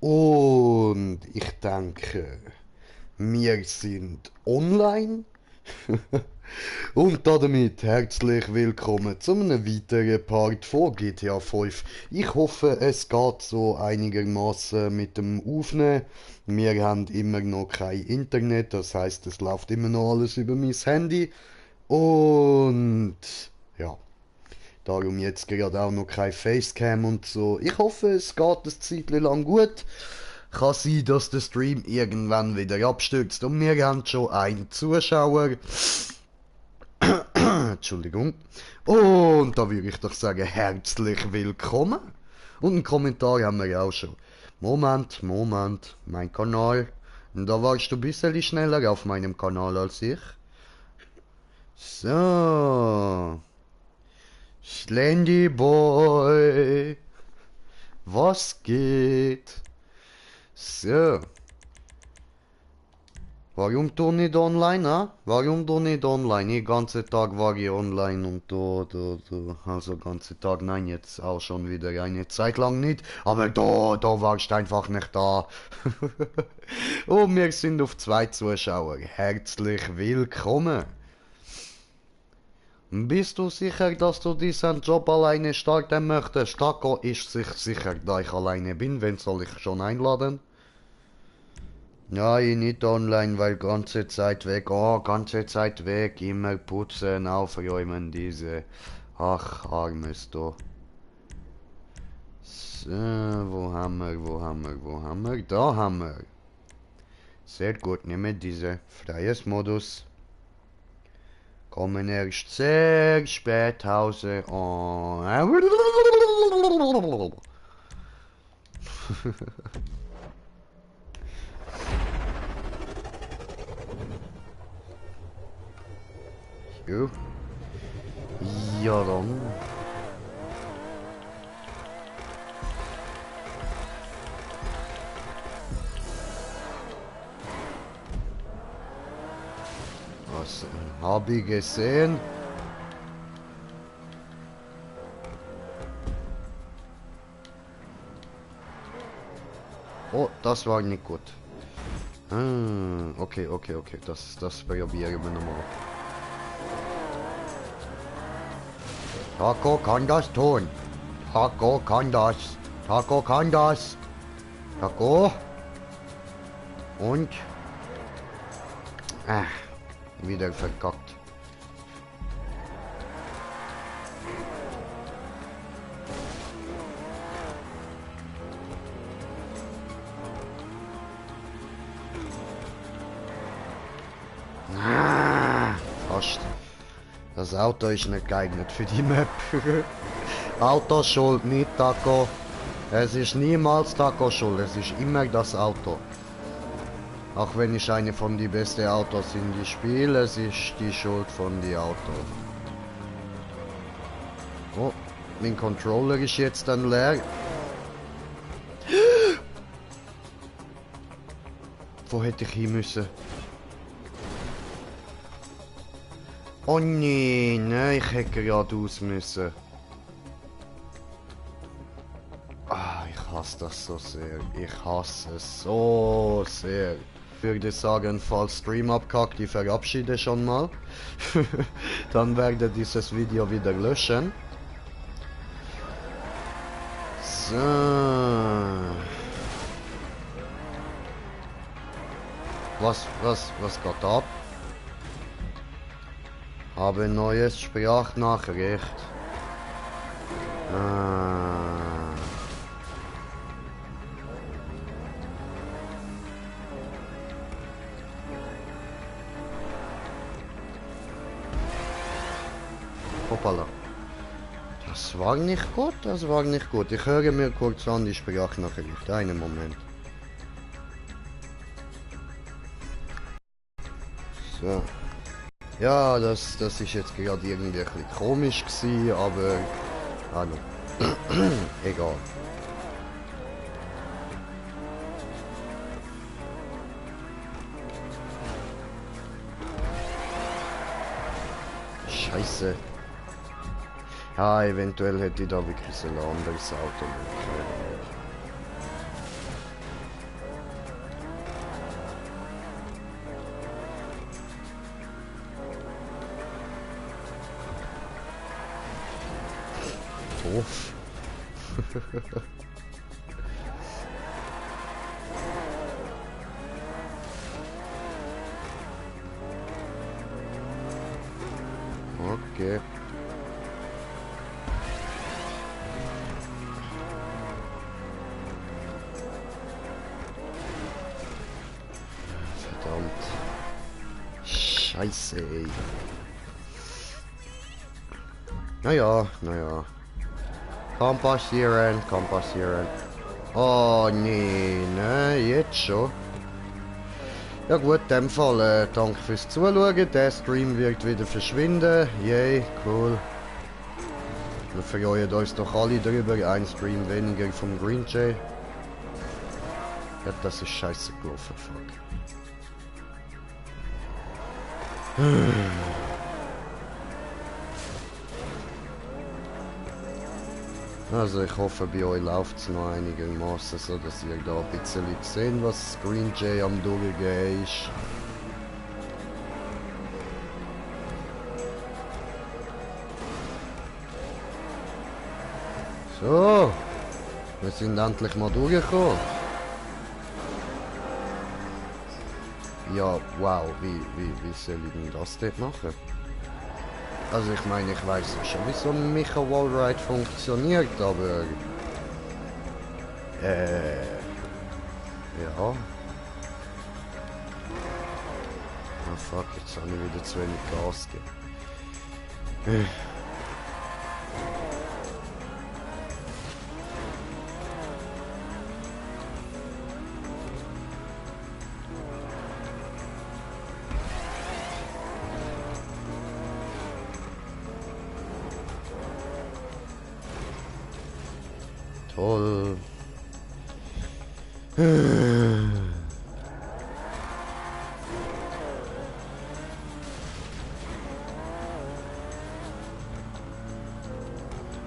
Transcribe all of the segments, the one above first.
Und ich denke, wir sind online. Und damit herzlich willkommen zu einem weiteren Part von GTA 5. Ich hoffe, es geht so einigermaßen mit dem Aufnehmen. Wir haben immer noch kein Internet, das heißt, es läuft immer noch alles über mein Handy. Und ja, darum jetzt gerade auch noch kein Facecam und so. Ich hoffe, es geht eine Zeit lang gut. Kann sein, dass der Stream irgendwann wieder abstürzt. Und wir haben schon einen Zuschauer. Entschuldigung. Und da würde ich doch sagen, herzlich willkommen. Und einen Kommentar haben wir ja auch schon. Moment, mein Kanal. Und da warst du ein bisschen schneller auf meinem Kanal als ich. So. Slendy Boy. Was geht? So. Warum du nicht online, ah? Warum du nicht online? Den ganzen Tag war ich online und also ganzen Tag, nein, jetzt auch schon wieder eine Zeit lang nicht, aber da warst du einfach nicht da. Und wir sind auf 2 Zuschauer. Herzlich willkommen. Bist du sicher, dass du diesen Job alleine starten möchtest? Taco ist sich sicher, da ich alleine bin. Wen soll ich schon einladen? Nein, nicht online, weil ganze Zeit weg. Oh, ganze Zeit weg. Immer putzen, aufräumen, diese. Ach, armes du. So, wo haben wir? Da haben wir. Sehr gut, nehme diese. Freies Modus. Kommen erst sehr spät Hause. Oh. Jo. Ja dann. Was habe ich gesehen? Oh, das war nicht gut. Okay. Das probieren wir nochmal. Taco kann das tun. Taco kann das. Taco kann das. Taco. Und. Wieder verkackt. Fast. Das Auto ist nicht geeignet für die Map. Auto schuld, nicht Taco. Es ist niemals Taco schuld, es ist immer das Auto. Auch wenn ich eine von die besten Autos in die Spiel, es ist die Schuld von die Auto. Oh, mein Controller ist jetzt dann leer. Wo hätte ich hin müssen? Oh nee, nein, ich hätte geradeaus müssen. Ah, ich hasse das so sehr. Ich hasse es so sehr. Ich würde sagen, falls Stream abkackt, ich verabschiede schon mal. Dann werde dieses Video wieder löschen. So. Was geht ab? Habe neues Sprachnachricht. Hoppala. Das war nicht gut, das war nicht gut. Ich höre mir kurz an die Sprachnachricht. Einen Moment. So. Ja, das ist jetzt gerade irgendwie ein bisschen komisch gewesen, aber... Hallo. Egal. Scheiße. Ja, eventuell hätte ich da wirklich ein anderes Auto Okay. Verdammt. Scheiße, ey. Naja, naja. Kann passieren, kann passieren. Oh nee, ne, jetzt schon. Ja gut, in dem Fall, danke fürs Zuschauen. Der Stream wird wieder verschwinden. Yay, cool. Wir freuen uns doch alle drüber. Ein Stream weniger vom Green Jay. Ja, das ist scheiße gelaufen, fuck. Also ich hoffe, bei euch läuft es noch einigermaßen, so dass ihr da ein bisschen seht, was Green Jay am durchgehen ist. So, wir sind endlich mal durchgekommen. Ja, wow, wie soll ich denn das dort machen? Also ich meine, ich weiß ja schon, wie so ein Micha Wallride funktioniert, aber... Ja. Oh fuck, jetzt habe ich wieder zu wenig Gas gegeben. Toll.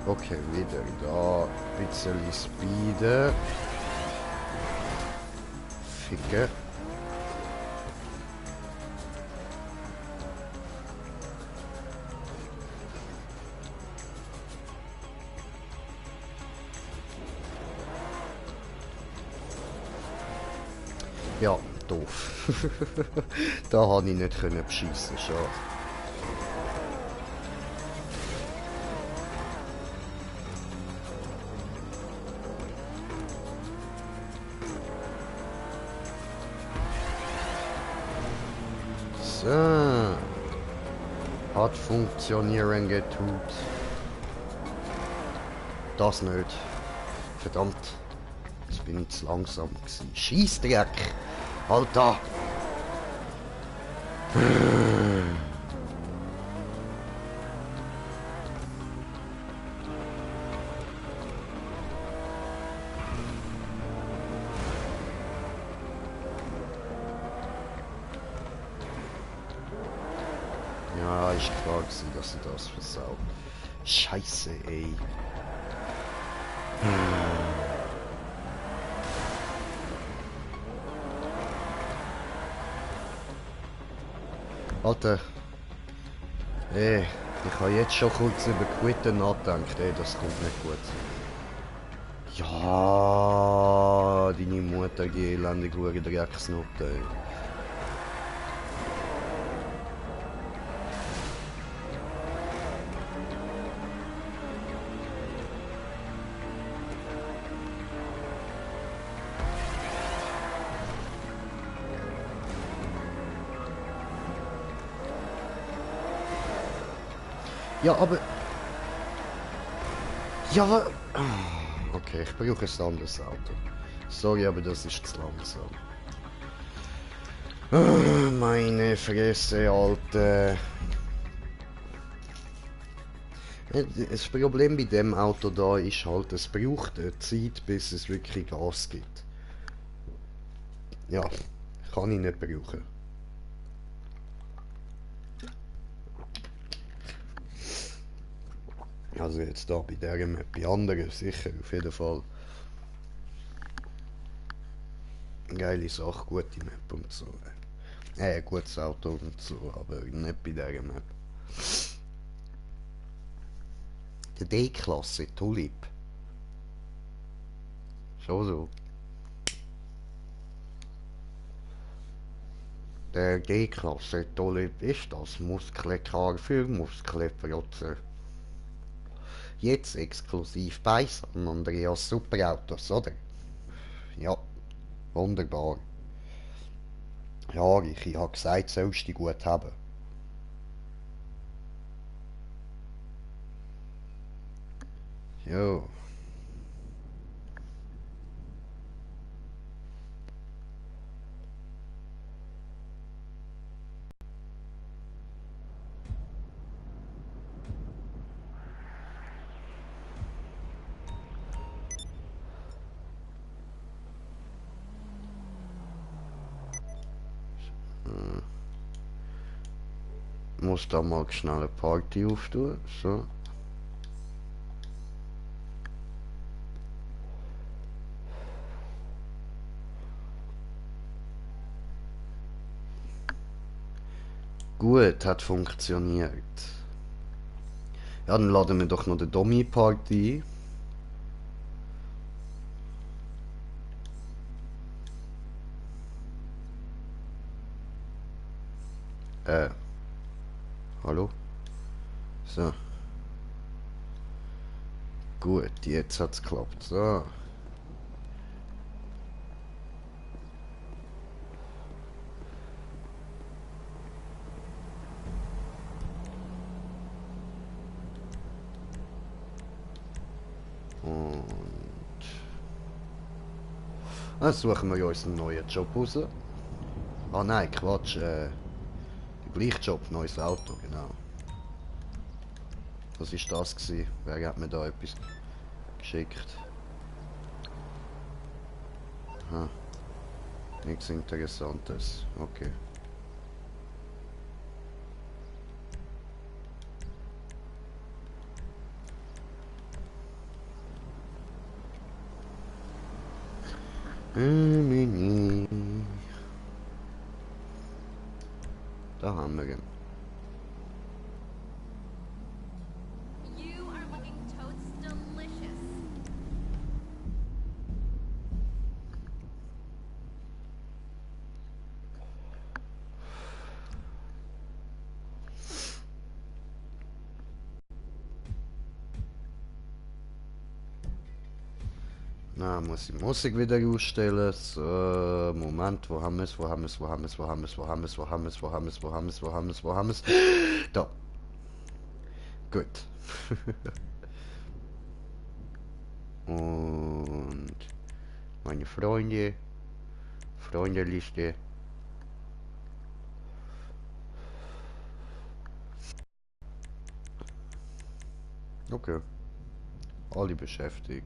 Okay, wieder da ein bisschen speeden. Ficke. Ja, doof. Da habe ich nicht beschissen, schade. So. Hat funktionieren getut. Das nicht. Verdammt. Jetzt bin ich zu langsam gewesen. Scheissdreck! Alter! Ja, ist klar gewesen, dass ich das versau. Scheiße, ey. Alter. Ey, ich habe jetzt schon kurz über Quitten nachgedacht. Ey, das kommt nicht gut. Ja, deine Mutter, die elendige Hure Drecksnutte, ey. Ja, aber... Ja... Okay, ich brauche ein anderes Auto. Sorry, aber das ist zu langsam. Meine Fresse, Alter. Das Problem bei dem Auto da ist halt, es braucht eine Zeit, bis es wirklich Gas gibt. Ja, kann ich nicht brauchen. Also jetzt da bei der Map, bei anderen sicher, auf jeden Fall. Geile Sache, gute Map und so. Gutes Auto und so, aber nicht bei der Map. Der D-Klasse, Tulip. Schon so. Der G-Klasse Tolle ist das. Muskelcar für Muskelprotzer. Jetzt exklusiv bei San Andreas Superautos, oder? Ja, wunderbar. Ja, ich habe gesagt, sollst du die gut haben. Jo. Muss da mal schnell eine Party auftun. So. Gut, hat funktioniert. Ja, dann laden wir doch noch die Dummy-Party ein. Hallo? So. Gut, jetzt hat's geklappt. So. Und dann suchen wir uns einen neuen Job raus. Ah nein, Quatsch. Gleich Job, neues Auto, genau. Was ist das gewesen? Wer hat mir da etwas geschickt? Aha, nichts Interessantes. Okay. Menü. Da haben wir ihn. You are looking totes delicious. Na, muss ich Musik wieder ausstellen. So, Moment, wo haben wir es? Wo haben wir es? Wo haben wir es? Wo haben wir es? Wo haben wir es? Wo haben wir es? Wo haben wir es? Wo haben wir es? Wo haben wir es? Wo haben wir es? Da. Gut. Und meine Freunde. Freundeliste. Okay. Alle beschäftigt.